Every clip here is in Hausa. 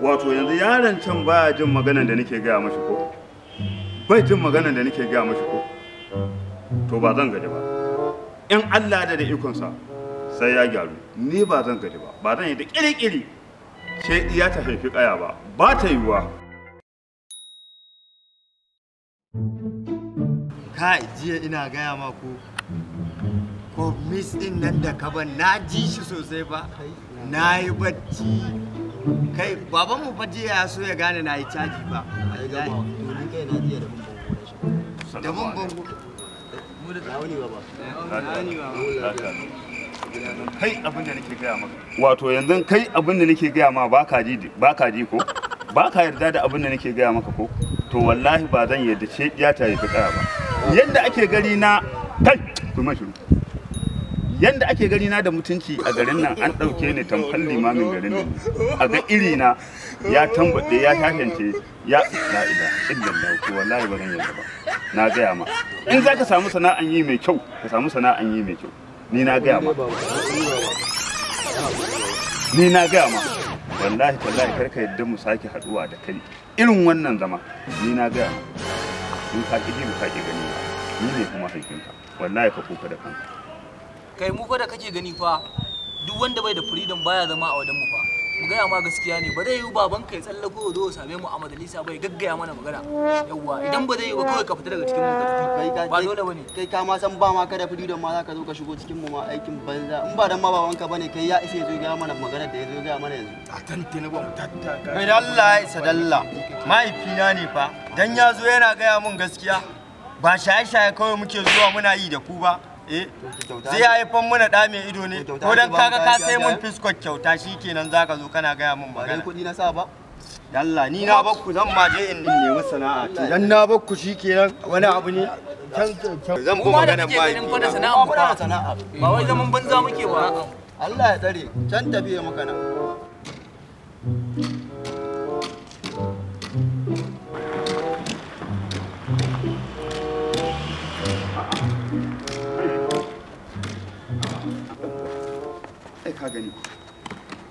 Wato yanzu yaron can baya jin maganar da nake gaya mashi ko? Bai jin maganar da nake gaya mashi ko? To ba zan gaji ba. In Allah da ikonsa sai ya gyaru. Ni ba zan gaji ba. Ba zan yi da kirikiri. Sai iya ta haifi kaya ba. Ba ta yiwuwa. Kai jiya ina gaya ma ko miss din nan da kaban na ji shi sosai ba. Na yi bacci. Kai babanmu fa jiya ya so ya gane na yi caji ba. Ai gaba, to ni kai na jiya da mun bango na shi. Da mun bango. Na wuni baba. Kai abin da nake gaya maka. Wato yanzu kai abin da nake gaya ma baka ji ko? Baka yarda da abin da nake gaya maka ko? To wallahi ba zan yarda ce ya ta haifi kaya ba. Yadda ake gari na kai kuma shiru. Yanda ake gani na da mutunci a garin nan an ɗauke ni tamkar limamin garin nan. A ga iri na ya tambaɗe ya shashance ya la ila illallah ko wallahi ba zan yarda ba. Na gaya ma. In za ka samu sana'an yi mai kyau, ka samu sana'an yi mai kyau. Ni na gaya ma. Ni na gaya ma. Wallahi tallahi kar ka yadda mu sake haɗuwa da kai irin wannan zama. Ni na gaya ma. In ka ƙi ji ba ka ƙi gani ba. Ni ne kuma haifinka. Wallahi ka kuka da kanka. Kai mu fa da kake gani fa duk wanda bai da freedom baya zama a wajen mu fa. Mu gaya ma gaskiya ne, ba zai yi baban ka ya tsallako ya zo ya same mu a majalisa bai gaggaya mana magana. Yawwa idan ba zai yi ba kawai ka fita daga cikin mu ka tafi. Ba dole bane. Kai ka ma san ba ma ka da freedom ma za ka zo ka shigo cikin mu ma aikin banza. In ba dan ma babanka bane kai ya isa ya zo gaya mana magana da ya zo gaya mana yanzu. A tantane ba mu tattaka. Kai da Allah ya isa dalla. Mahaifina ne fa dan ya zo yana gaya mun gaskiya. Ba shaye-shaye kawai muke zuwa muna yi da ku ba. Zai haifan mana ɗa mai ido ne, ko dan kaga ka sai mun fiskot kyauta shikenan zaka zo kana gaya mun magana. Ba dai kuɗi na sa ba. Yalla ni na bakku zan ma je in nemi sana'a. Dan na bakku shikenan wani abu ne. Zan bi maganar ba sana'a. Ba wai zaman banza muke ba. Allah ya tsare, can tafiye maka nan.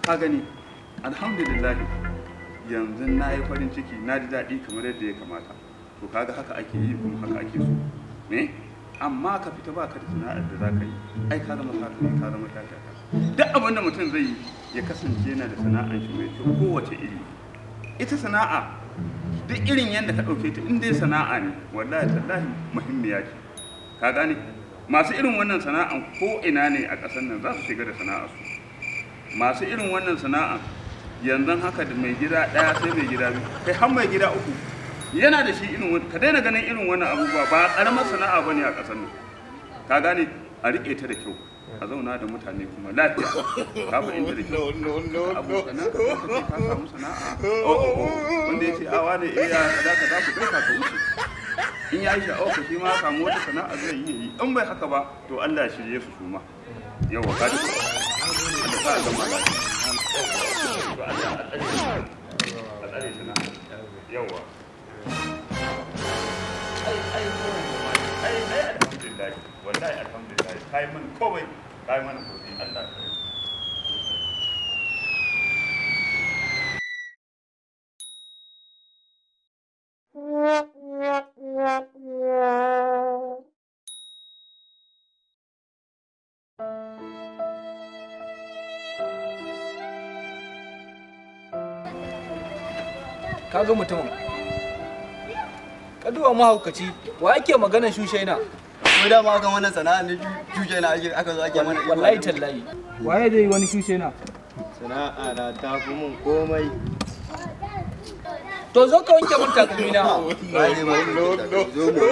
Ka gani alhamdulillah yanzu na yi farin ciki na ji daɗi kamar yadda ya kamata. To kaga haka ake yi kuma haka ake so ne. Amma ka fita baka da sana'ar da za ka yi, ai ka zama sakari, ka zama shashaka. Duk abin da mutum zai yi ya kasance yana da sana'ar shi mai kyau kowace iri. Ita sana'a duk irin yadda ka ɗauke ta in dai sana'a ne wallahi tallahi muhimmiya ce. Ka gane masu irin wannan sana'an ko ina ne a ƙasar nan za su shiga da sana'arsu. Masu irin wannan sana'a yanzu haka da mai gida ɗaya sai mai gida biyu kai har mai gida uku yana da shi irin wani. Ka daina ganin irin wannan abubuwa ba ƙaramar sana'a bane a ƙasar nan. Ka gane a riƙe ta da kyau, a zauna da mutane kuma lafiya. Ka fahimta da kyau. Abokanan ka ka ce ka samu sana'a wanda ya ce awa ne eh ya kaza kaza ku ɗauka ka wuce. In ya yi sha'awa ka shi ma samu wata sana'a zai yi. In bai haka ba to Allah ya shirye su su ma. Yawwa ka ji ko? Ba a zama lafiya. To Allah a tsare sana'a. Yawwa. Ai ai ai alhamdulillah wallahi alhamdulillah kai mana komai, kai mana komai Allah ya. Kaga mutumin kaduwa mahaukaci wa ake maganar shushaina? Ko da ma kan wannan sana'a ne shushaina ake aka zo ake mana. Wallahi tallahi waye zai yi wani shushaina? Sana'a na ta fi mun komai. To zo ka wanke mun takalmi na. Zo mu.